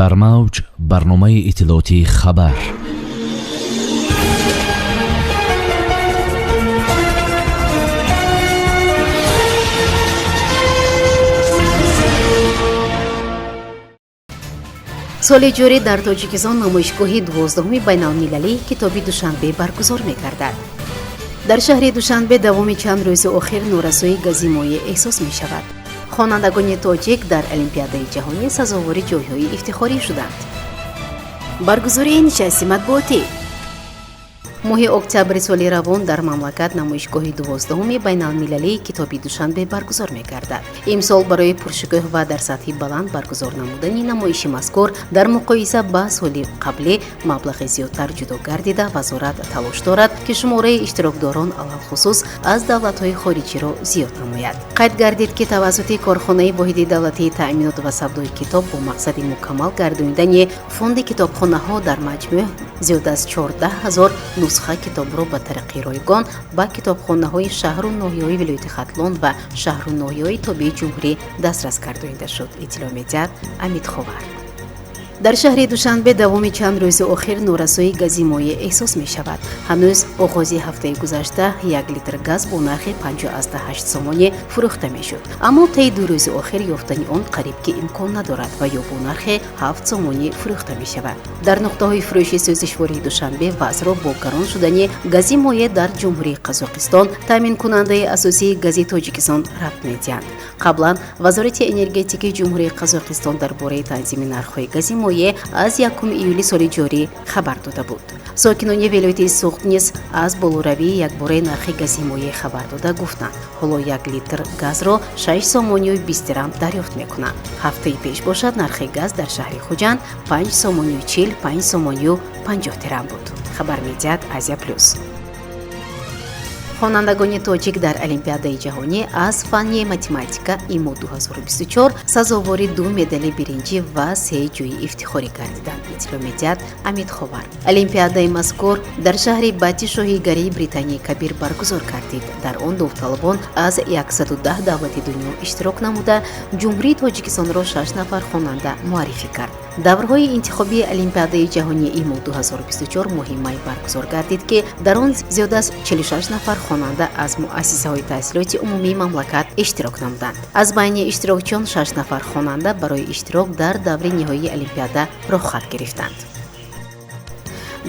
Дар мавҷ барномаи иттилоотии хабар. Соли ҷорӣ дар Тоҷикистон намоишгоҳи 12-уми байналмилалии китоби Душанбе баргузор мегардад. Дар шаҳри Душанбе давоми чанд рӯзи охир норасоии гази моеъ эҳсос мешавад. Хонандагони тоҷик дар Олимпиадаи ҷаҳонӣ сазовори ҷойҳои ифтихорӣ шуданд. Баргузории нишасти матбуотӣ. Моҳи октябри соли равон дар мамлакат намоишгоҳи 12-уми байналмилалии китоби Душанбе баргузор мегардад. Имсол барои пуршукӯҳ ва дар сатҳи баланд баргузор намудани намоиши мазкур дар муқоиса ба соли қаблӣ маблағи зиёдтар ҷудо гардида, вазорат талош дорад, ки шумораи иштирокдорон алалхусус аз давлатҳои хориҷиро зиёд намояд. Қайд гардид, ки тавассути корхонаи воҳиди давлатии таъминот ва савдои китоб бо мақсади мукаммал гардонидани фонди китобхонаҳо дар маҷмӯъ зиёд аз 14 000 нусха китобро ба тариқи ройгон ба китобхонаҳои шаҳру ноҳияҳои вилояти Хатлон ва шаҳру ноҳияҳои тобеи ҷумҳурӣ дастрас гардонида шуд. Иттилоъ медиҳад Амид Ховар. Дар шаҳри Душанбе давоми чанд рӯзи охир норасоии гази моеъ эҳсос мешавад. Ҳанӯз оғози ҳафтаи гузашта 1 литр газ бо нархи 5,8 сомонӣ фурӯхта мешуд, аммо таи 2 рӯзи охир ёфтани он қариб ки имкон надорад ва ё бо нархи 7 сомонӣ фурӯхта мешавад. Дар нуқтаҳои фурӯши сӯзишвории Душанбе вазъро бо гарон шудани гази моеъ дар Ҷумҳурии Қазоқистон, таъминкунандаи асосии гази Тоҷикистон, рабт медиҳанд. Қаблан Вазорати энергетикии Ҷумҳурии Қазоқистон дар бораи танзими нархҳои гази моеъ аз 1 июли соли ҷорӣ хабар дода буд. Сокинони вилояти Суғд низ аз болоравии якбораи нархи гази моеъ хабар дода гуфтанд, ҳоло 1 литр газро 6 сомонию 20 дирам дарёфт мекунанд. Ҳафтаи пеш бошад, нархи газ дар шаҳри Хуҷанд 5 сомонию 40, 5 сомонию 50 дирам буд. Хабар медиҳад Азия Плюс. Хонандагони тоҷик дар Олимпиадаи ҷаҳонӣ аз фанни математика ИМО 2024 сазовори 2 медали биринҷӣ ва 3 ҷойи ифтихорӣ гардиданд. Иттилоъ медиҳад Амид Ховар. Олимпиадаи мазкур дар шаҳри Бати шоҳигарии Британияи Кабир баргузор гардид. Дар он довталабон аз 110 давлати дунё иштирок намуда, Ҷумҳурии Тоҷикистонро 6 нафар хонанда муаррифӣ кард. Даврҳои интихобии Олимпиадаи ҷаҳонии ИМО 2024 моҳи май баргузор гардид, ки дар он зиёд аз 46 нафар хонанда аз муассисаҳои таҳсилоти умумии мамлакат иштирок намуданд. Аз байни иштирокчиён 6 нафар хонанда барои иштирок дар даври ниҳоии Олимпиада роҳхат гирифтанд.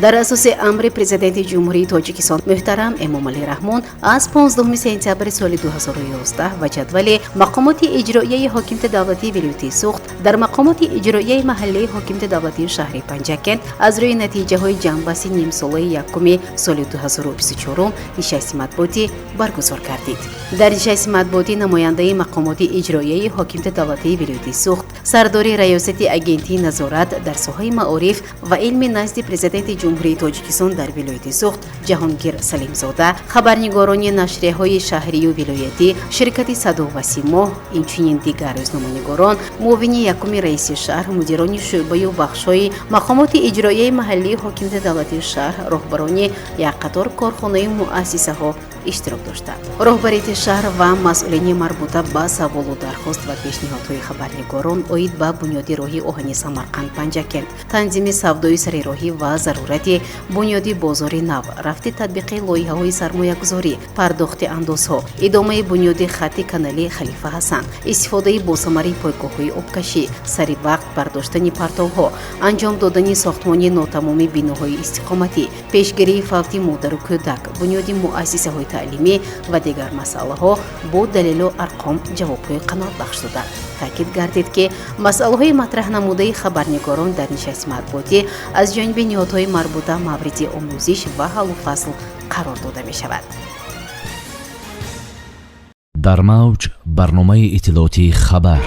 Дар асоси амри Президенти Ҷумҳурии Тоҷикистон муҳтарам Эмомалӣ Раҳмон аз 15 сентябри соли 2011 ва ҷадвали мақомоти иҷроияи ҳокимияти давлатии вилояти Суғд дар мақомоти иҷроияи маҳаллии ҳокимияти давлатии шаҳри Панҷакент аз рӯи натиҷаҳои ҷамъбасти нимсолаи якуми соли 2024 нишасти матбуотӣ баргузор гардид. Дар нишасти матбуотӣ намояндаи мақомоти иҷроияи ҳокимияти давлатии вилояти Суғд, сардори раёсати агентии назорат дар соҳаи маориф ва илми назди Президенти Ҷумҳурии Тоҷикистон дар вилояти Суғд Ҷаҳонгир Салимзода, хабарнигорони нашрияҳои шаҳрию вилоятӣ, ширкати Садо ва Симо, инчунин дигар рӯзноманигорон, муовини якуми раиси шаҳр, мудирони шӯъбаю бахшҳои мақомоти иҷроияи маҳаллии ҳокимияти давлатии шаҳр, роҳбарони як қатор корхонаю муассисаҳо иштирок доштанд. Роҳбарияти шаҳр ва масъулини марбута ба саволу дархост ва пешниҳодҳои хабарнигорон оид ба бунёди роҳи оҳани Самарқанд Панҷакент, танзими савдои сарироҳӣ ва зарурати бунёди бозори нав, рафти татбиқи лоиҳаҳои сармоягузорӣ, пардохти андозҳо, идомаи бунёди хатти канали Халифа Ҳасан, истифодаи босамари пойгоҳҳои обкашӣ, сари вақт бардоштани партовҳо, анҷом додани сохтмони нотамоми биноҳои истиқоматӣ, пешгирии фавти модару кӯдак, бунёди муассисаҳои таълимӣ ва дигар масъалаҳо бо далелу арқом ҷавобҳои қаноатбахш доданд. Таъкид гардид, ки масъалаҳои матраҳ намудаи хабарнигорон дар нишасти матбуотӣ аз ҷониби ниҳодҳои марбута мавриди омӯзиш ва ҳаллу фасл қарор дода мешавад. Дар мавҷ барномаи иттилоотии хабар.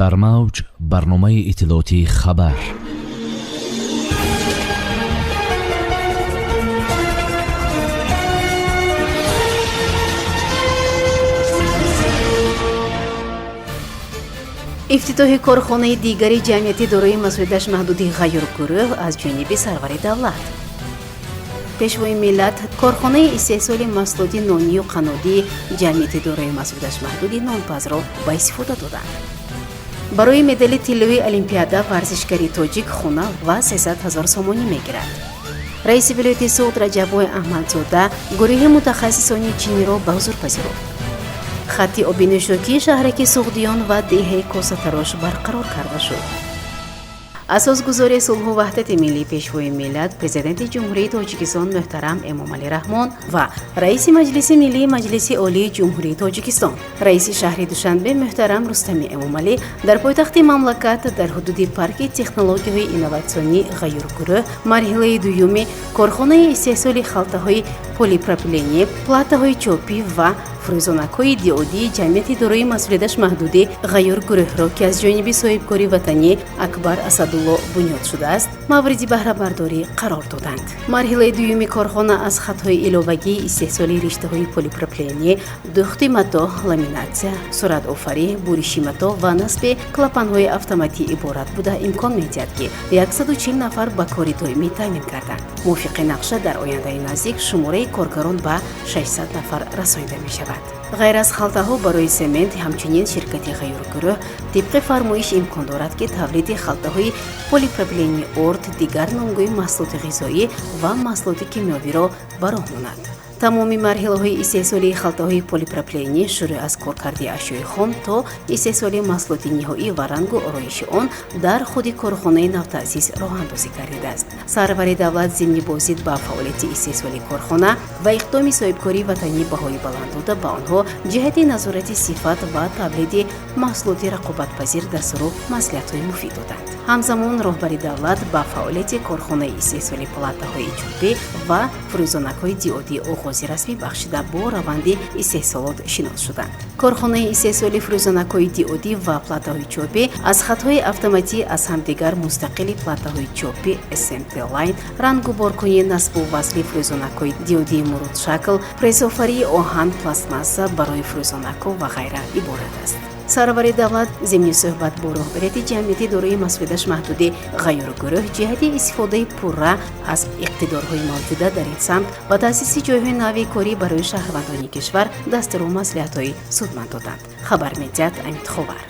Дар мавҷ барномаи иттилоотии хабар. Ифтитоҳи корхонаи дигари ҷамъияти дорои масъулияташ маҳдуди Ғайюргурӯҳ аз ҷониби сарвари давлат. Пешвои миллат корхонаи истеҳсоли маҳсулоти нонию қаннодии ҷамъияти дорои масъулияташ маҳдуди нонпазро ба истифода доданд. Барои медали тиллоии Олимпиада варзишгари тоҷик хона ва 300 000 сомонӣ мегирад. Раиси вилояти Суғд Раҷаббой Аҳмадзода гурӯҳи мутахассисони чиниро ба ҳузур пазируфт. Хатти обинӯшокии шаҳраки Суғдиён ва деҳаи Косатарош барқарор карда шуд. Асосгузори сулҳу ваҳдати миллӣ, Пешвои миллат, Президенти Ҷумҳурии Тоҷикистон муҳтарам Эмомалӣ Раҳмон ва Раиси Маҷлиси Миллии Маҷлиси Олии Ҷумҳурии Тоҷикистон, Раиси шаҳри Душанбе муҳтарам Рустами Эмомалӣ дар пойтахти мамлакат дар ҳудуди парки технологияҳои инноватсионӣ Ғайюргурӯҳ марҳилаи дуюми корхонаи истеҳсоли халтаҳои полипропиленӣ, платаҳои чопӣ ва фурӯзонакҳои диодии ҷамъияти дорои масъулияташ маҳдуди Ғайюргурӯҳро, ки аз ҷониби соҳибкори ватанӣ Акбар Асадулло бунёд шудааст, мавриди баҳрабардорӣ қарор доданд. Марҳилаи дуюми корхона аз хатҳои иловагии истеҳсоли риштаҳои полипропиленӣ, дӯхти матоъ, ламинатсия, суратофарӣ, буриши матоъ ва насби клапанҳои автоматӣ иборат буда, имкон медиҳад, ки 140 нафар ба кори доимӣ таъмин карданд. Мувофиқи нақша, дар ояндаи наздик шумораи коргарон ба 600 нафар расонида мешавад. Ғайр аз халтаҳо барои семент, ҳамчунин ширкати Ғайюргурӯҳ тибқи фармоиш имкон дорад, ки тавлиди халтаҳои полипропилени орд, дигар номгӯи маҳсулоти ғизоӣ ва маҳсулоти кимиёвиро ба роҳ монад. Тамоми марҳилаҳои истеҳсолии халтаҳои полипропиленӣ, шурӯъ аз коркарди ашёи хом то истеҳсоли маҳсулоти ниҳоӣ ва рангу ороиши он, дар худи корхонаи навтаъсис роҳандозӣ гардидааст. Сарвари давлат зимни боздид ба фаъолияти истеҳсоли корхона ва иқдоми соҳибкории ватанӣ баҳои баланд дода, ба онҳо ҷиҳати назорати сифат ва тавлиди маҳсулоти рақобатпазир дастуру маслиҳатҳои муфид доданд. Ҳамзамон роҳбари давлат ба фаъолияти корхонаи истеҳсоли платаҳои чӯбӣ ва фурӯзонакҳои диодӣ оғози расмӣ бахшида, бо раванди истеҳсолот шинос шуданд. Корхонаи истеҳсоли фурӯзонакҳои диодӣ ва платаҳои чопӣ аз хатҳои автоматӣ аз ҳамдигар мустақили платаҳои чопӣ SMT Line, рангуборкунӣ, насбу васли фурӯзонакҳои диодии мурудшакл, прессофарии оҳан, пластмасса барои фурӯзонакҳо ва ғайра иборат аст. Сарвари давлат зимни суҳбат бо роҳбарияти ҷамъияти дорои масъулияташ маҳдуди Ғайюргурӯҳ ҷиҳати истифодаи пурра аз иқтидорҳои мавҷуда дар ин самт ва таъсиси ҷойҳои нави корӣ барои шаҳрвандони кишвар дастуру маслиҳатҳои судманд доданд. Хабар медиҳад Амидховар.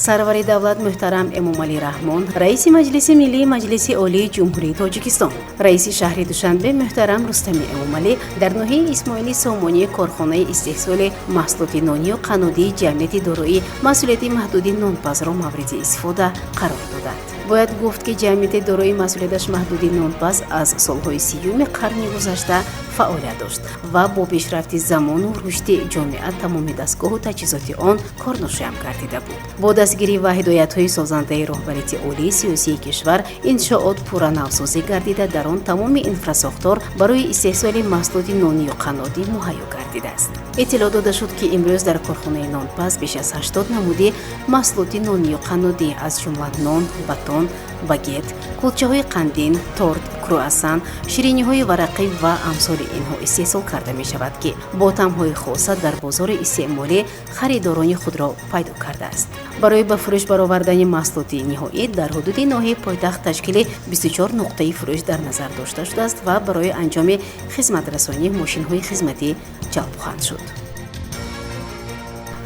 Сарвари давлат муҳтарам Эмомалӣ Раҳмон, Раиси Маҷлиси Миллии Маҷлиси Олии Ҷумҳурии Тоҷикистон, Раиси шаҳри Душанбе муҳтарам Рустами Эмомалӣ дар ноҳияи Исмоили Сомонӣ корхонаи истеҳсоли маҳсулоти нонию қаннодии ҷамъияти дорои масъулияти маҳдуди нонпазро мавриди истифода қарор доданд. Бояд гуфт, ки ҷамъияти дорои масъулияташ маҳдуди нонпаз аз солҳои 30-уми қарни гузашта фаъолият дошт ва бо пешрафти замону рушди ҷомеа тамоми дастгоҳу таҷҳизоти он корношоям гардида буд. Бо дастгирӣ ва ҳидоятҳои созандаи роҳбарияти олии сиёсии кишвар иншоот пурра навсозӣ гардида, дар он тамоми инфрасохтор барои истеҳсоли маҳсулоти нонию қаннодӣ муҳайё гардидааст. Иттилоъ дода шуд, ки имрӯз дар корхонаи нонпаз беш аз 80 намуди маҳсулоти нонию қаннодӣ, аз ҷумла нон, батон, багет, кулчаҳои қандин, торт, круассан, шириниҳои варақӣ ва амсоли инҳо истеҳсол карда мешавад, ки бо таъмҳои хоса дар бозори истеъмолӣ харидорони худро пайдо кардааст. Барои ба фурӯш баровардани маҳсулоти ниҳоӣ дар ҳудуди ноҳияи пойтахт ташкили 24 нуқтаи фурӯш дар назар дошта шудааст ва барои анҷоми хизматрасонӣ мошинҳои хизматӣ ҷалб хоҳанд шуд.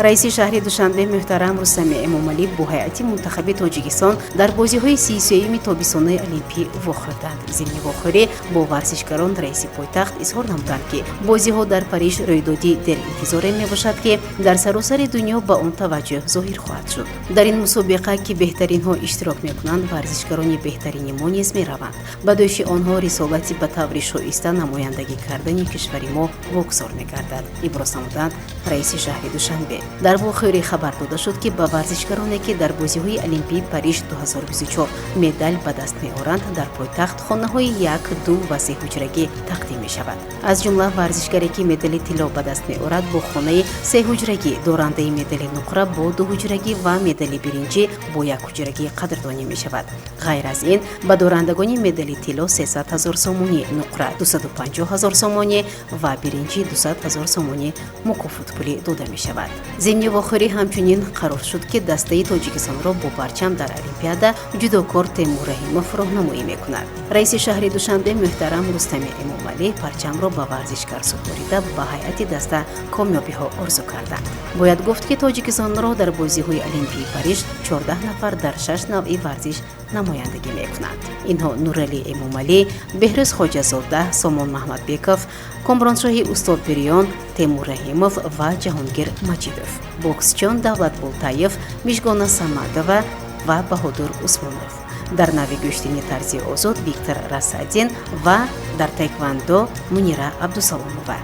Раиси шаҳри Душанбе муҳтарам Рустами Эмомалӣ бо ҳайати мунтахаби Тоҷикистон дар бозиҳои 33-юми тобистонаи Олимпӣ вохӯрданд. Зимни вохӯрӣ бо варзишгарон раиси пойтахт изҳор намуданд, ки бозиҳо дар Париж рӯйдоди деринтизоре мебошад, ки дар саросари дунё ба он таваҷҷӯҳ зоҳир хоҳад шуд. Дар ин мусобиқа, ки беҳтаринҳо иштирок мекунанд, варзишгарони беҳтарини мо низ мераванд. Ба дӯши онҳо рисолати ба таври шоиста намояндагӣ кардани кишвари мо вогузор мегардад, иброз намуданд раиси шаҳри Душанбе. Дар вохӯрӣ хабар дода шуд, ки ба варзишгароне, ки дар бозиҳои Олимпии Париж 2024 медал ба даст меоранд, дар пойтахт хонаҳои 1, 2 ва 3 ҳуҷрагӣ тақдим мешавад. Аз ҷумла варзишгаре, ки медали тилло ба даст меорад, бо хонаи 3 ҳуҷрагӣ, дорандаи медали нуқра бо 2 ҳуҷрагӣ ва медали биринҷӣ бо 1 ҳуҷрагӣ қадрдонӣ мешавад. Ғайр аз ин, ба дорандагони медали тилло 300 ҳазор сомонӣ, нуқра 250 ҳазор сомонӣ ва биринҷӣ 200 ҳазор сомонӣ мукофотпулӣ дода мешавад. Зимни вохӯрӣ ҳамчунин қарор шуд, ки дастаи Тоҷикистонро бо парчам дар Олимпиада ҷудокор Темур Раҳимов роҳнамоӣ мекунад. Раиси шаҳри Душанбе муҳтарам Рустами Эмомалӣ парчамро ба варзишгар супорида ба ҳайати даста комёбиҳо орзу карданд. Бояд гуфт, ки Тоҷикистонро дар бозиҳои Олимпии Париж 14 нафар дар 6 навъи варзиш намояндагӣ мекунанд. Инҳо Нуралӣ Эмомалӣ, Беҳрӯз Хоҷазода, Сомон Маҳмадбеков, Комроншоҳи Устодпириён, Темур Раҳимов ва Ҷаҳонгир Маҷидов, боксчиён Давлат Болтаев, Мижгона Самадова ва Баҳодур Усмонов. Дар нави гӯштини тарзи озод Виктор Расадин ва дар таеквондо Мунира Абдусаломова.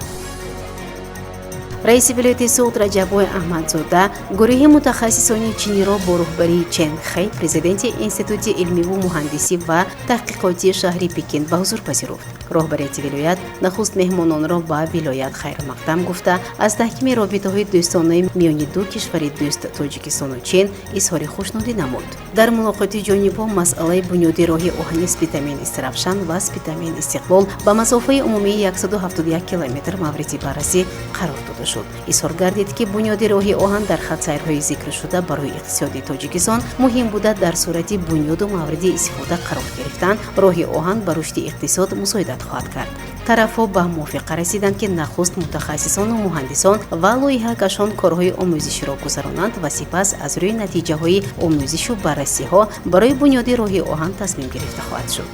Раиси вилояти Суғд Раҷаббой Аҳмадзода гурӯҳи мутахассисони чиниро бо роҳбарии Чен Хэй, президенти Институти илмиву муҳандисӣ ва таҳқиқотии шаҳри Пекин ба ҳузур пазируфт. Роҳбарияти вилоят нахуст меҳмононро ба вилоят хайрмақдам гуфта, аз таҳкими робитаҳои дӯстонаи миёни ду кишвари дӯст Тоҷикистону Чин изҳори хушнудӣ намуд. Дар мулоқоти ҷонибҳо масъалаи бунёди роҳи оҳани Спитамен Истаравшан ва Спитамен Истиқлол ба масофаи умумии 171 километр мавриди баррасӣ қарор дода шуд. Изҳор гардид, ки бунёди роҳи оҳан дар хатсайрҳои зикршуда барои иқтисоди Тоҷикистон муҳим буда, дар сурати бунёду мавриди истифода қарор гирифтан роҳи оҳан ба рушди иқтисод мусоидат хоҳад кард. Тарафҳо ба мувофиқа расиданд, ки нахуст мутахассисону муҳандисон ва лоиҳакашон корҳои омӯзиширо гузаронанд ва сипас аз рӯи натиҷаҳои омӯзишу баррасиҳо барои бунёди роҳи оҳан тасмим гирифта хоҳад шуд.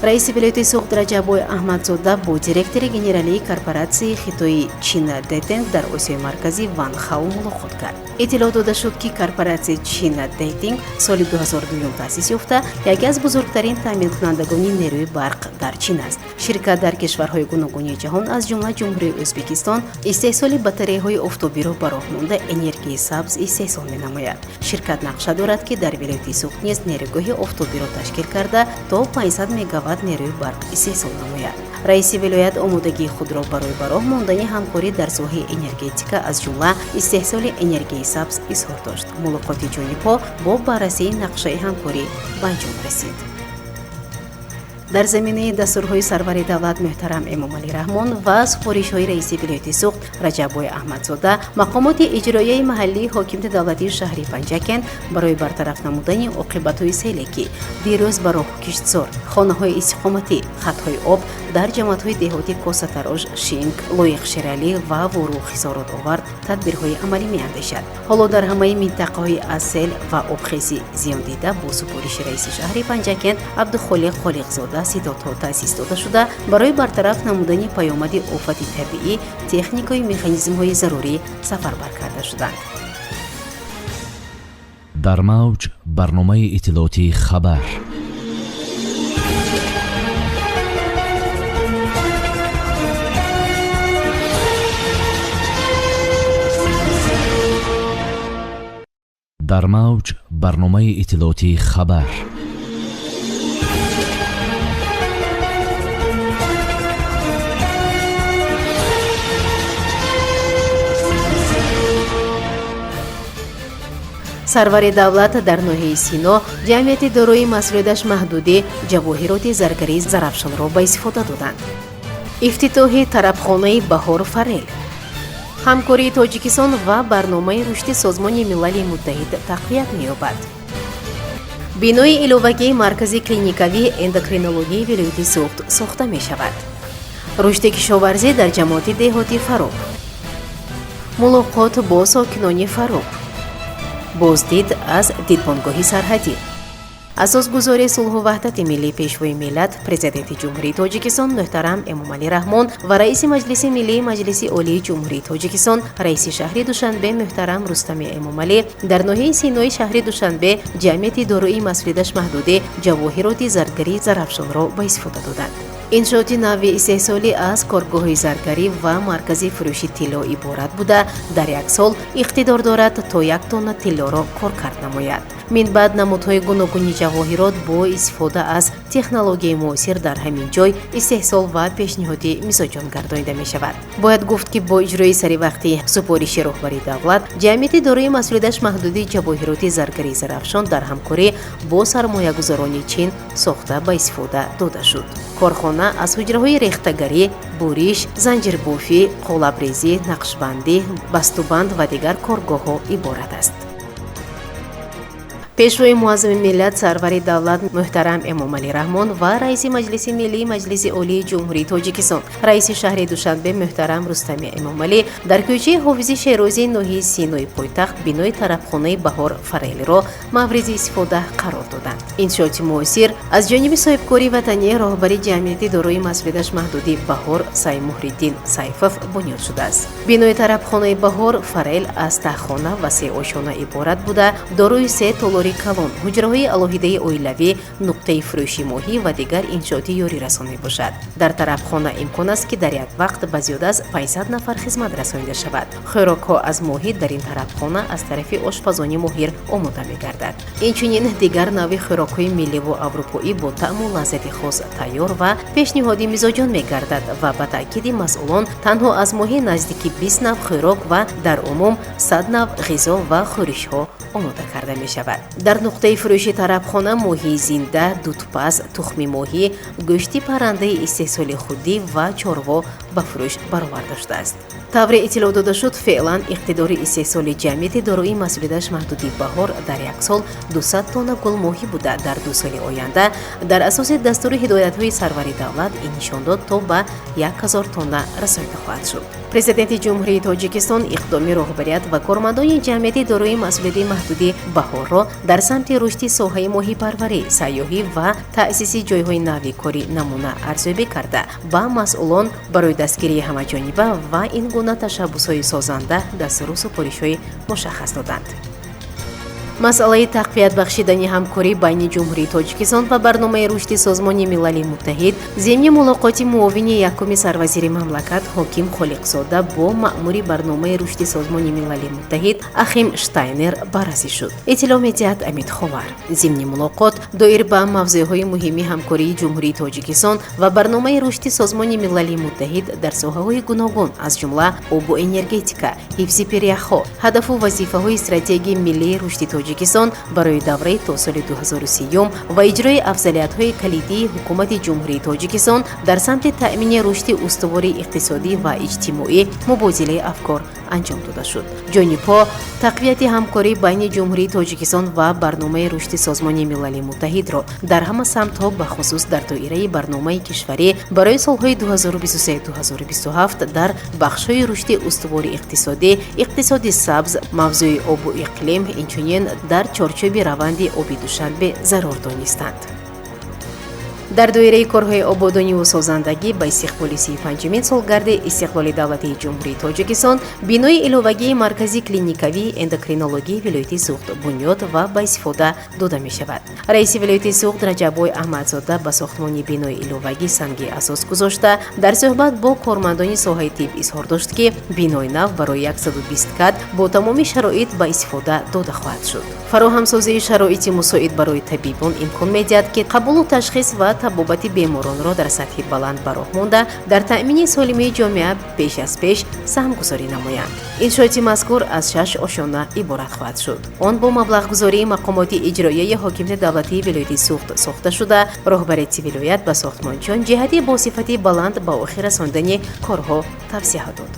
Раиси вилояти Суғд Раҷаббой Аҳмадзода бо директори генералии корпоратсияи хитои Чина Детинг дар Осиёи Марказӣ Ван Хао мулоқот кард. Иттилоъ дода шуд, ки корпоратсияи Чина Детинг соли 2002 таъсис ёфта, яке аз бузургтарин таъминкунандагони нерӯи барқ дар Чин аст. Ширкат дар кишварҳои гуногуни ҷаҳон, аз ҷумла Ҷумҳурии Ӯзбекистон, истеҳсоли батареяҳои офтобиро ба роҳ монда энергияи сабз истеҳсол менамояд. Ширкат нақша дорад, ки дар вилояти Суғд низ нерӯгоҳи офтобиро ташкил карда то 500 мегаватт нерӯи барқ истеҳсол намояд. Раиси вилоят омодагии худро барои ба роҳ мондани ҳамкорӣ дар соҳаи энергетика, аз ҷумла истеҳсоли энергияи сабз изҳор дошт. Мулоқоти ҷонибҳо бо баррасии нақшаи ҳамкорӣ ба анҷом расид. Дар заминаи дастурҳои сарвари давлат муҳтарам Эмомалӣ Раҳмон ва супоришҳои раиси вилояти Суғд Раҷаббой Аҳмадзода, мақомоти иҷроияи маҳаллии ҳокимияти давлатии шаҳри Панҷакент барои бартараф намудани оқибатҳои селе, ки дирӯз ба роҳу киштзор, хонаҳои истиқоматӣ, хатҳои об дар ҷамоатҳои деҳоти Косатарош, Шинк, Лоиқ Шералӣ ва Ворух хисорот овард, тадбирҳои амалӣ меандешад. Ҳоло дар ҳамаи минтақаҳои аз сел ва обхезӣ зиёндида бо супориши раиси шаҳри Панҷакент Абдухолиқ Холиқзода ситодҳо таъсис дода шуда, барои бартараф намудани паёмади офати табиӣ техникаю механизмҳои зарурӣ сафарбар карда шуданд. Дар мавҷ барномаи иттилоотии хабар. Дар мавҷ барномаи иттилоотии хабар. Сарвари давлат дар ноҳияи Сино ҷамъияти дорои масъулияташ маҳдуди ҷавоҳироти заргарии Зарафшонро ба истифода доданд. Ифтитоҳи тарабхонаи Баҳор Фарел. Ҳамкории Тоҷикистон ва барномаи рушди Созмони Милали Муттаҳид тақвият меёбад. Бинои иловагии маркази клиникавии эндокринологияи вилояти Суғд сохта мешавад. Рушди кишоварзӣ дар ҷамоати деҳоти Фароб. Мулоқот бо сокинони Фароб. Боздид аз дидбонгоҳи сарҳадӣ. Асосгузори сулҳу ваҳдати миллӣ, Пешвои миллат, Президенти Ҷумҳурии Тоҷикистон муҳтарам Эмомалӣ Раҳмон ва Раиси Маҷлиси Миллии Маҷлиси Олии Ҷумҳурии Тоҷикистон, Раиси шаҳри Душанбе муҳтарам Рустами Эмомалӣ дар ноҳияи Синои шаҳри Душанбе ҷамъияти дорои масъулияташ маҳдуди ҷавоҳироти заргарии Зарафшонро ба истифода доданд. Иншооти нави истеҳсолӣ аз коргоҳи заргарӣ ва маркази фурӯши тилло иборат буда, дар як сол иқтидор дорад то 1 тонна тиллоро коркард намояд. Минбаъд намудҳои гуногуни ҷавоҳирот бо истифода аз технологияи муосир дар ҳамин ҷой истеҳсол ва пешниҳоди мизоҷон гардонида мешавад. Бояд гуфт, ки бо иҷрои саривақтӣ супориши роҳбари давлат, ҷамъияти дорои масъулияташ маҳдуди ҷавоҳироти заргарии Зарафшон дар ҳамкорӣ бо сармоягузорони Чин сохта ба истифода дода шуд. Корхона аз ҳуҷраҳои рехтагарӣ, буриш, занҷирбофӣ, қолабрезӣ, нақшбандӣ, бастубанд ва дигар коргоҳҳо иборат аст. Пешвои муаззами миллат, сарвари давлат муҳтарам Эмомалӣ Раҳмон ва раиси Маҷлиси Миллии Маҷлиси Олии Ҷумҳурии Тоҷикистон, раиси шаҳри Душанбе муҳтарам Рустами Эмомалӣ дар кӯчаи Ҳофизи Шерозии ноҳияи Синои пойтахт бинои тарабхонаи Баҳор Фарелиро мавриди истифода қарор доданд. Иншооти муосир аз ҷониби соҳибкори ватанӣ, роҳбари ҷамъияти дорои масъулияташ маҳдуди Баҳор Саймуҳриддин Сайфов бунёд шудааст. Бинои тарабхонаи Баҳор Фарел аз таҳхона ва 3 ошёна иборат буда, дорои 3 толори калон, ҳуҷраҳои алоҳидаи оилавӣ, нуқтаи фурӯши моҳӣ ва дигар иншооти ёрирасон мебошад. Дар тарабхона имкон аст, ки дар як вақт ба зиёда аз 500 нафар хизмат расонида шавад. Хӯрокҳо аз моҳӣ дар ин тарабхона аз тарафи ошпазони моҳир омода мегардад. Инчунин дигар навъи хӯрокҳои милливу аврупоӣ бо таъму лаззати хос тайёр ва пешниҳоди мизоҷон мегардад ва ба таъкиди масъулон танҳо аз моҳӣ наздики 20 навъ хӯрок ва дар умум 100 навъ ғизо ва хӯришҳо омода карда мешавад. Дар нуқтаи фурӯши тарабхона моҳии зинда, дутпаз, тухми моҳӣ, гӯшти паррандаи истеҳсоли худӣ ва чорво ба фурӯш бароварда шудааст. Тавре иттилоъ дода шуд, феълан иқтидори истеҳсоли ҷамъияти дорои масъулияташ маҳдуди Баҳор дар як сол 200 тонна гулмоҳӣ буда, дар 2 соли оянда дар асоси дастури ҳидоятҳои сарвари давлат ин нишондод то ба 1000 тонна расонида хоҳад шуд. Президенти Ҷумҳурии Тоҷикистон иқдоми роҳбарият ва кормандони ҷамъияти дорои масъулияти маҳдуди Баҳорро дар самти рушди соҳаи моҳипарварӣ, сайёҳӣ ва таъсиси ҷойҳои нави корӣ намуна арзёбӣ карда, ба масъулон барои дастгирии ҳамаҷониба ва ин гуна ташаббусҳои созанда дастуру супоришҳои мушаххас доданд. Масъалаи тақвият бахшидани ҳамкорӣ байни Ҷумҳурии Тоҷикистон ва барномаи рушди Созмони Милали Муттаҳид зимни мулоқоти муовини якуми сарвазири мамлакат Ҳоким Холиқзода бо маъмури барномаи рушди Созмони Милали Муттаҳид Ахим Штайнер баррасӣ шуд. Иттилоъ медиҳад Амид Ховар. Зимни мулоқот доир ба мавзӯъҳои муҳими ҳамкории Ҷумҳурии Тоҷикистон ва барномаи рушди Созмони Милали Муттаҳид дар соҳаҳои гуногун, аз ҷумла обу энергетика, ҳифзи пиряхҳо, ҳадафу вазифаҳои стратегияи миллии рушди Тоҷикистон барои давраи то соли 2030 ва иҷрои афзалиятҳои калидии ҳукумати Ҷумҳурии Тоҷикистон дар самти таъмини рушди устувори иқтисодӣ ва иҷтимоӣ мубодилаи афкор анҷом дода шуд. Ҷонибҳо тақвияти ҳамкорӣ байни Ҷумҳурии Тоҷикистон ва барномаи рушди Созмони Милали Муттаҳидро дар ҳама самтҳо, бахусус дар доираи барномаи кишварӣ барои солҳои 2023-2027 дар бахшҳои рушди устувори иқтисодӣ, иқтисоди сабз, мавзӯи обу иқлим, инчунин дар чорчӯби раванди оби Душанбе зарур донистанд. Дар доираи корҳои ободониву созандагӣ ба истиқболи 35-умин солгарди истиқлоли давлатии Ҷумҳурии Тоҷикистон бинои иловагии маркази клиникавии эндокринологии вилояти Суғд бунёд ва ба истифода дода мешавад. Раиси вилояти Суғд Раҷаббой Аҳмадзода ба сохтмони бинои иловагӣ санги асос гузошта, дар суҳбат бо кормандони соҳаи тиб изҳор дошт, ки бинои нав барои 120 кад бо тамоми шароит ба истифода дода хоҳад шуд. Фароҳамсозии шароити мусоид барои табибон имкон медиҳад, ки қабулу ташхис ва табобати беморонро дар сатҳи баланд ба роҳ монда, дар таъмини солимии ҷомеа беш аз пеш саҳмгузорӣ намоянд. Иншооти мазкур аз 6 ошёна иборат хоҳад шуд. Он бо маблағгузории мақомоти иҷроияи ҳокимияти давлатии вилояти Суғд сохта шуда, роҳбарияти вилоят ба сохтмончиён ҷиҳати бо сифати баланд ба охир расондани корҳо тавсия дод.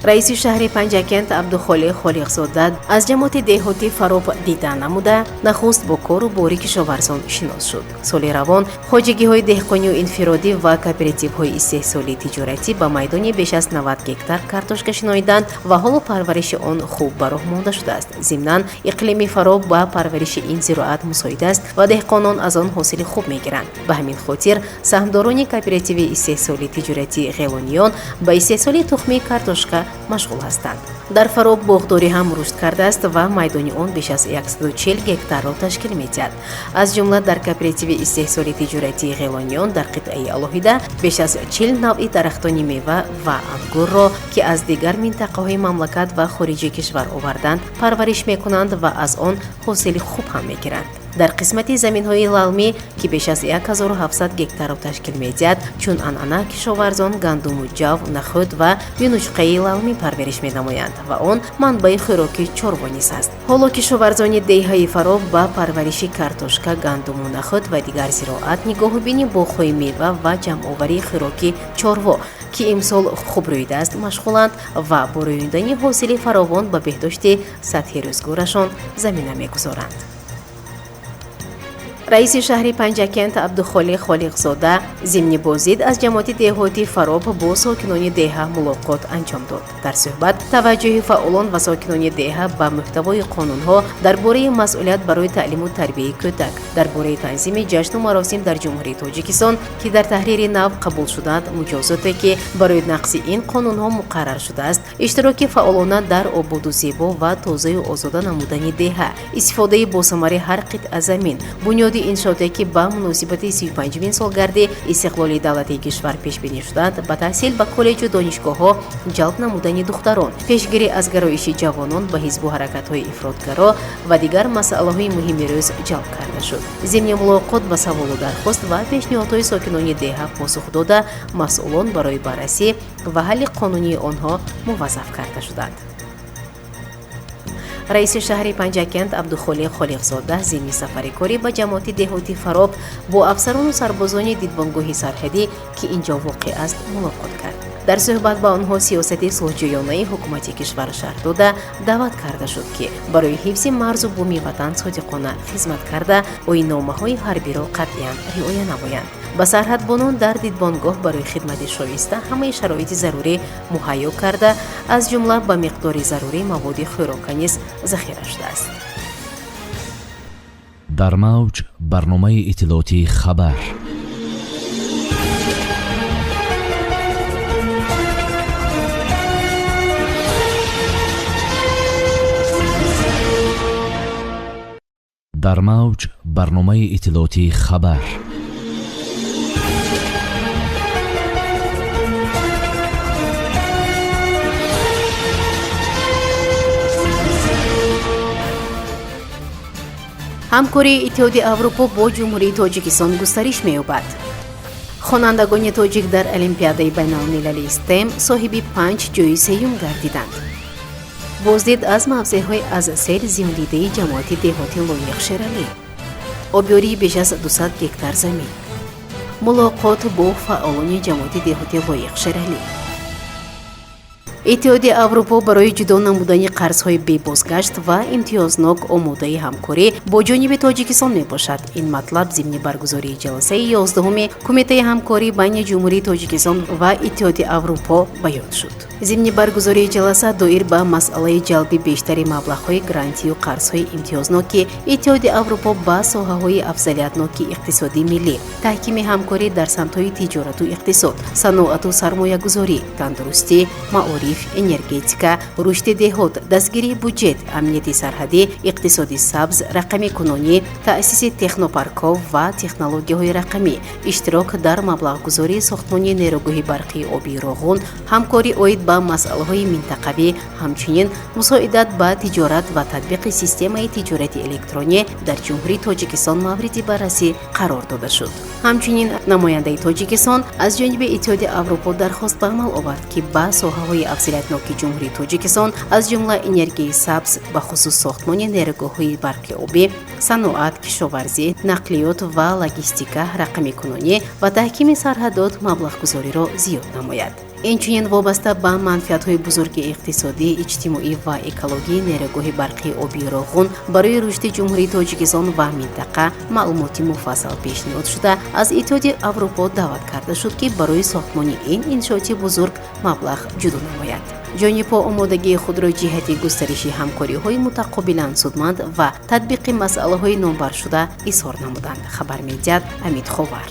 Раиси шаҳри Панҷакент Абдухолиқ Холиқзода аз ҷамоати деҳоти Фароб дида намуда, нахуст бо кору бори кишоварзон шинос шуд. Соли равон хоҷагиҳои деҳқонию инфиродӣ ва кооперативҳои истеҳсолии тиҷоратӣ ба майдони беш аз 90 гектар картошка шиноиданд ва ҳоло парвариши он хуб ба роҳ монда шудааст. Зимнан иқлими Фароб ба парвариши ин зироат мусоид аст ва деҳқонон аз он ҳосили хуб мегиранд. Ба ҳамин хотир саҳмдорони кооперативи истеҳсолии тиҷоратии Ғелониён ба истеҳсоли тухмии картошка машғул ҳастанд. Дар Фароб боғдорӣ ҳам рушд кардааст ва майдони он беш аз 140 гектарро ташкил медиҳад. Аз ҷумла дар кооперативи истеҳсоли тиҷоратии Ғелониён дар қитъаи алоҳида беш аз 40 навъи дарахтони мева ва ангурро, ки аз дигар минтақаҳои мамлакат ва хориҷи кишвар оварданд, парвариш мекунанд ва аз он ҳосили хуб ҳам мегиранд. Дар қисмати заминҳои лалмӣ, ки беш аз 1700 гектарро ташкил медиҳад, чун анъана кишоварзон гандуму ҷав, нахӯд ва юнучқаи лалмӣ парвариш менамоянд ва он манбаи хӯроки чорво низ аст. Ҳоло кишоварзони деҳаи Фароб ба парвариши картошка, гандуму нахӯд ва дигар зироат, нигоҳубини боғҳои мева ва ҷамъоварии хӯроки чорво, ки имсол хуб рӯидааст, машғуланд ва бо рӯёндани ҳосили фаровон ба беҳдошти сатҳи рӯзгорашон замина мегузоранд. Раиси шаҳри Панҷакент Абдухолиқ Холиқзода зимни боздид аз ҷамоати деҳоти Фароб бо сокинони деҳа мулоқот анҷом дод. Дар суҳбат таваҷҷӯҳи фаъолон ва сокинони деҳа ба муҳтавои қонунҳо дар бораи масъулият барои таълиму тарбияи кӯдак, дар бораи танзими ҷашну маросим дар Ҷумҳурии Тоҷикистон, ки дар таҳрири нав қабул шудаанд, муҷозоте ки барои нақси ин қонунҳо муқаррар шудааст, иштироки фаъолона дар ободу зебо ва тозаю озода намудани деҳа, истифодаи босамари ҳар қитъа замин, бунёди иншооте ки ба муносибати 35-мин солгарди истиқлоли давлатии кишвар пешбинӣ шуданд, ба таҳсил ба коллеҷу донишгоҳҳо ҷалб намудани духтарон, пешгирӣ аз гароиши ҷавонон ба ҳизбу ҳаракатҳои ифротгаро ва дигар масъалаҳои муҳими рӯз ҷалб карда шуд. Зимни мулоқот ба саволу дархост ва пешниҳодҳои сокинони деҳа посух дода, масъулон барои баррасӣ ва ҳалли қонунии онҳо муваззаф карда шуданд. Раиси шаҳри Панҷакент Абдухолиқ Холиқзода зимни сафари корӣ ба ҷамоати деҳоти Фароб бо афсарону сарбозони дидбонгоҳи сарҳадӣ, ки инҷо воқеъ аст, мулоқот кард. Дар суҳбат ба онҳо сиёсати сулҳҷӯёнаи ҳукумати кишвар шарҳ дода, даъват карда шуд, ки барои ҳифзи марзу буми ватан содиқона хизмат карда, оинномаҳои ҳарбиро қатъиян риоя намоянд. Ба сарҳадбонон дар дидбонгоҳ барои хидмати шоиста ҳамаи шароити зарурӣ муҳайё карда, аз ҷумла ба миқдори зарурӣ маводи хӯрока низ захира шудааст. Дар мавҷ барномаи иттилоотии хабар. Дар мавҷ барномаи иттилоотии хабар. Ҳамкории Иттиҳоди Аврупо бо Ҷумҳурии Тоҷикистон густариш меёбад. Хонандагони тоҷик дар Олимпиадаи байналмилалии STEM соҳиби 5 ҷойи сеюм гардиданд. Боздид аз мавзеъҳои аз сел зиёндидаи ҷамоати деҳоти Лоиқ Шералӣ. Обёрии беш аз 200 гектар замин. Мулоқот бо фаъолони ҷамоати деҳоти Лоиқ Шералӣ. Иттиҳоди Аврупо барои ҷудо намудани қарзҳои бебозгашт ва имтиёзнок омодаи ҳамкорӣ бо ҷониби Тоҷикистон мебошад. Ин матлаб зимни баргузории ҷаласаи 11-уми Кумитаи ҳамкорӣ байни Ҷумҳурии Тоҷикистон ва Иттиҳоди Аврупо баён шуд. Зимни баргузории ҷаласа доир ба масъалаи ҷалби бештари маблағҳои грантию қарзҳои имтиёзноки Иттиҳоди Аврупо ба соҳаҳои афзалиятноки иқтисодии миллӣ, таҳкими ҳамкорӣ дар самтҳои тиҷорату иқтисод, саноату сармоягузорӣ, тандурустӣ, маориф, энергетика, рушди деҳот, дастгирии буҷет, амнияти сарҳадӣ, иқтисоди сабз, рақамикунонӣ, таъсиси технопаркҳо ва технологияҳои рақамӣ, иштирок дар маблағгузории сохтмони нерӯгоҳи барқии обии Роғун, ҳамкорӣ оид ба масъалаҳои минтақавӣ, ҳамчунин мусоидат ба тиҷорат ва татбиқи системаи тиҷорати электронӣ дар Ҷумҳурии Тоҷикистон мавриди баррасӣ қарор дода шуд. Ҳамчунин намояндаи Тоҷикистон аз ҷониби Иттиҳоди Аврупо дархост ба амал овард, ки ба соҳаҳои афзалиятноки Ҷумҳурии Тоҷикистон, аз ҷумла энергияи сабз, ба хусус сохтмони нерӯгоҳҳои барқи обӣ, саноат, кишоварзӣ, нақлиёт ва логистика, рақамикунонӣ ва таҳкими сарҳадот маблағгузориро зиёд намояд. Инчунин вобаста ба манфиатҳои бузурги иқтисодӣ, иҷтимоӣ ва экологии нерӯгоҳи барқии обии Роғун барои рушди Ҷумҳурии Тоҷикистон ва минтақа маълумоти муфассал пешниҳод шуда, аз Иттиҳоди Аврупо даъват карда шуд, ки барои сохтмони ин иншооти бузург маблағ ҷудо намояд. Ҷонибҳо омодагии худро ҷиҳати густариши ҳамкориҳои мутақобилан судманд ва татбиқи масъалаҳои номбаршуда изҳор намуданд, хабар медиҳад Амид Ховар.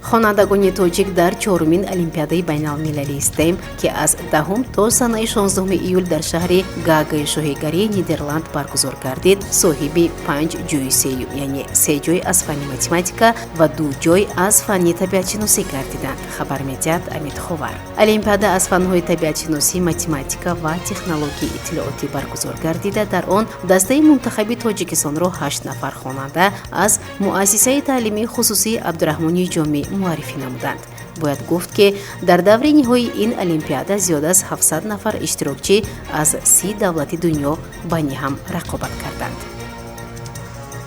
Хонандагони тоҷик дар чорумин олимпиадаи байналмилалии STEM, ки аз 10 то санаи 16 июл дар шаҳри Гаагаи шоҳигарии Нидерланд баргузор гардид, соҳиби 5 ҷойи сеюм, яъне 3 ҷой аз фанни математика ва 2 ҷой аз фанни табиатшиносӣ гардиданд, хабар медиҳад Амид Ховар. Олимпиада аз фанҳои табиатшиносӣ, математика ва технологияи иттилоотӣ баргузор гардида, дар он дастаи мунтахаби Тоҷикистонро 8 нафар хонанда аз муассисаи таълимии хусусии Абдураҳмони Ҷомӣ муаррифӣ намуданд. Бояд гуфт, ки дар даври ниҳоии ин олимпиада зиёд аз 700 нафар иштирокчӣ аз 30 давлати дунё байни ҳам рақобат карданд.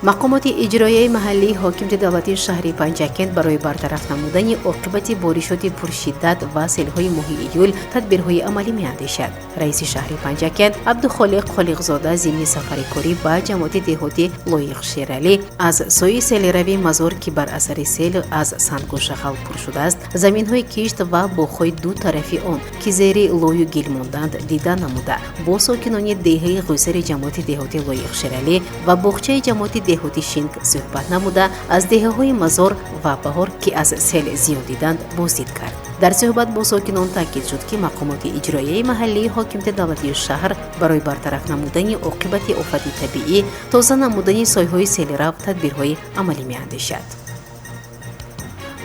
Мақомоти иҷроияи маҳаллии ҳокимияти давлатии шаҳри Панҷакент барои бартараф намудани оқибати боришоти пуршиддат ва селҳои моҳи июл тадбирҳои амалӣ меандешад. Раиси шаҳри Панҷакент Абдухолиқ Холиқзода зимни сафари корӣ ба ҷамоати деҳоти Лоиқ Шералӣ аз сӯи селравии Мазор, ки бар асари сел аз сангу шағал пур шудааст, заминҳои кишт ва боғҳои ду тарафи он, ки зери лою гил монданд, дида намуда, бо сокинони деҳаи Ғӯсари ҷамоати деҳоти Лоиқ Шералӣ ва боғчаи ҷамоати деҳоти Шинк суҳбат намуда, аз деҳаҳои Мазор ва Баҳор, ки аз сел зиён диданд, боздид кард. Дар суҳбат бо сокинон таъкид шуд, ки мақомоти иҷроияи маҳаллии ҳокимияти давлатии шаҳр барои бартараф намудани оқибати офати табиӣ, тоза намудани сойҳои селрав тадбирҳои амалӣ меандешад.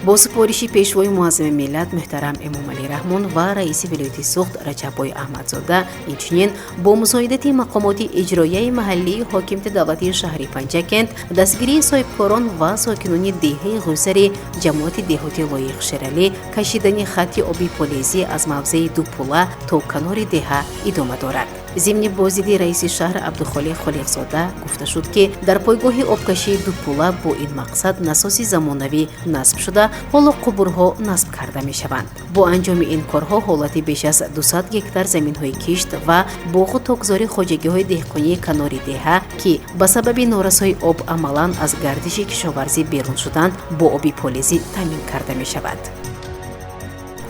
Бо супориши пешвои муаззами миллат муҳтарам Эмомалӣ Раҳмон ва раиси вилояти Суғд Раҷаббой Аҳмадзода, инчунин бо мусоидати мақомоти иҷроияи маҳаллии ҳокимияти давлатии шаҳри Панҷакент, дастгирии соҳибкорон ва сокинони деҳаи Ғӯсари ҷамоати деҳоти Лоиқ Шералӣ, кашидани хатти оби полезӣ аз мавзеи Дупула то канори деҳа идома дорад. Зимни боздиди раиси шаҳр Абдухолиқ Холиқзода гуфта шуд, ки дар пойгоҳи обкашии Дупула бо ин мақсад насоси замонавӣ насб шуда, ҳоло қубурҳо насб карда мешаванд. Бо анҷоми ин корҳо ҳолати беш аз 200 гектар заминҳои кишт ва боғу токзори хоҷагиҳои деҳқонии канори деҳа, ки ба сабаби норасоии об амалан аз гардиши кишоварзӣ берун шуданд, бо оби полезӣ таъмин карда мешавад.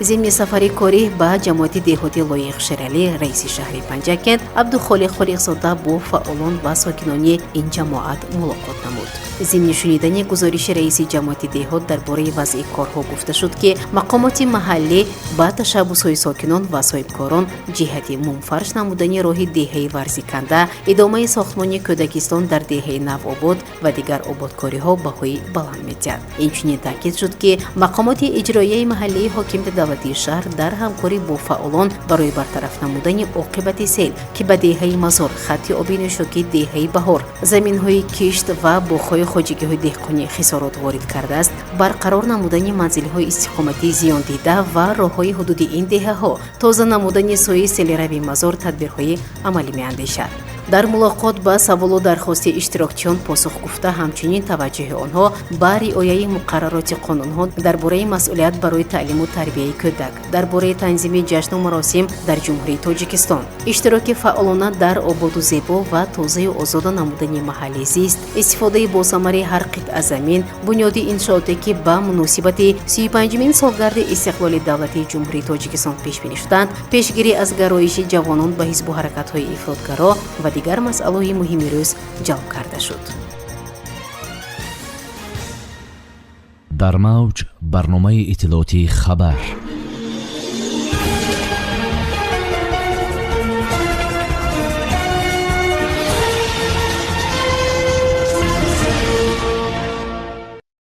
Зимни сафари корӣ ба ҷамоати деҳоти Лоиқ Шералӣ раиси шаҳри Панҷакент Абдухолиқ Холиқзода бо фаъолон ва сокинони ин ҷамоат мулоқот намуд. Зимни шунидани гузориши раиси ҷамоати деҳот дар бораи вазъи корҳо гуфта шуд, ки мақомоти маҳаллӣ ба ташаббусҳои сокинон ва соҳибкорон ҷиҳати мумфарш намудани роҳи деҳаи Варзиканда, идомаи сохтмони кӯдакистон дар деҳаи Навобод ва дигар ободкориҳо баҳои баланд медиҳад. Инчунин таъкид шуд, ки мақомоти иҷроияи маҳаллии ҳокимияти давлатии шаҳр дар ҳамкорӣ бо фаъолон барои бартараф намудани оқибати сел, ки ба деҳаи Мазор, хатти оби нӯшокии деҳаи Баҳор, заминҳои кишт ва боғҳои хоҷагиҳои деҳқонӣ хисорот ворид кардааст, барқарор намудани манзилҳои истиқоматии зиёндида ва роҳҳои ҳудуди ин деҳаҳо, тоза намудани сӯи селрави Мазор тадбирҳои амалӣ меандешад. Дар мулоқот ба саволу дархости иштирокчиён посух гуфта, ҳамчунин таваҷҷӯҳи онҳо ба риояи муқаррароти қонунҳо дар бораи масъулият барои таълиму тарбияи кӯдак, дар бораи танзими ҷашну маросим дар Ҷумҳурии Тоҷикистон, иштироки фаъолона дар ободу зебо ва тозаю озода намудани маҳалли зист, истифодаи босамари ҳар қитъа замин, бунёди иншооте, ки ба муносибати 35-мин солгарди истиқлоли давлатии Ҷумҳурии Тоҷикистон пешбинӣ шуданд, пешгирӣ аз гароиши ҷавонон ба ҳизбу ҳаракатҳои ифротгаро ва дигар масъалаҳои муҳими рӯз ҷалб карда шуд. Дар мавҷ барномаи иттилоотии Хабар.